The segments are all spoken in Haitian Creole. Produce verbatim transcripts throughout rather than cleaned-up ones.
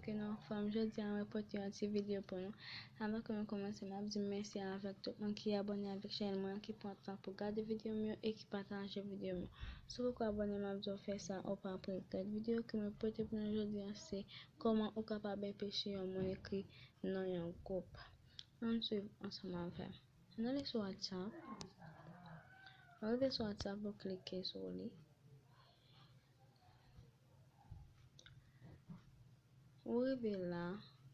Ke nou anfòm. Jodi a mwen pote yon ti videyo pou nou. Avan ke mwen kòmanse, m ap di mèsi avèk tout moun ki abòne avèk chanèl mwen, ki pran tan pou gade videyo m yo e ki pataje videyo m yo. Si w poko abòne, m ap di w fè sa, ou pa pou regrèt. Videyo ke mwen pote pou nou jodi a se kòman ou kapab anpeche yon moun ekri nan yon gwoup. Ann swiv ansanm avè m. Ann ale sou WhatsApp. Lè w rive sou WhatsApp, ou klike sou li. Ou rive la,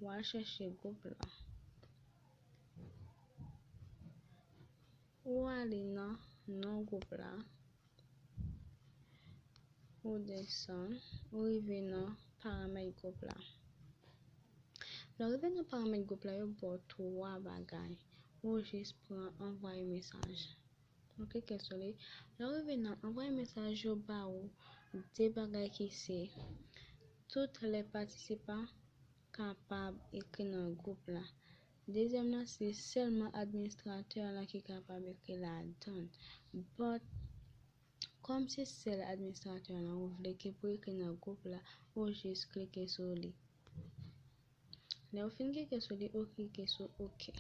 ou al chèche gwoup la. Ou ale nan non gwoup la. Ou desann, ou rive nan paramèt gwoup la. Lè w rive nan paramèt gwoup la, yo ba w twa bagay. Ou jis pran anvwaye mesaj. Ou klike sou li. Lè w rive nan anvwaye mesaj, yo ba ou de bagay ki se tout lè patisipan kapab ekri nan gwoup la. Dezyèm nan se sèlman administratè la ki kapab ekri ladan l. But, kòm se sèl administratè la ou vle ke pou ekri nan gwoup la, ou jis klike sou li. Lè w fin klike sou li, ou klike sou oke.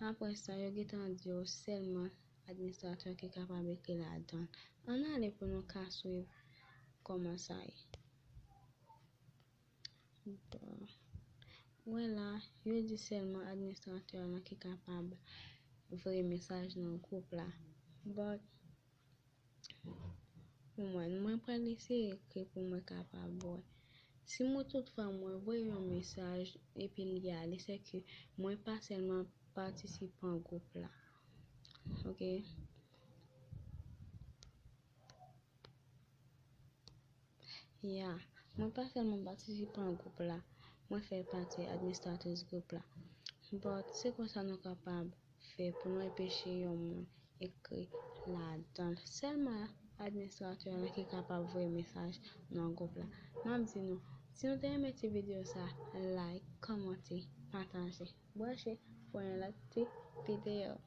Apre sa, yo gentan di w sèlman administratè ki kapab ekri ladan l. Ann ale pou nou ka swiv kòman sa ye. Bon. Wè la, yo di sèlman administratè la ki kapab voye mesaj nan gwoup la. But, pou mwen, mwen pral eseye ekri pou mwen kapab wè. Si mwen toutfwa mwen voye yon mesaj epi li ale, se ke mwen pa sèlman patisipan gwoup la. Oke? Ya, mwen pa sèlman patisipan gwoup la, mwen fè pati administratris gwoup la. But, se konsa nou kapab fè pou nou anpeche yon moun ekri ladan l. Sèlman administratè la ki kapab voye mesaj nan gwoup la. M ap di nou, si nou te renmen ti videyo sa, like, kòmante, pataje. Branche pou yon lòt ti videyo.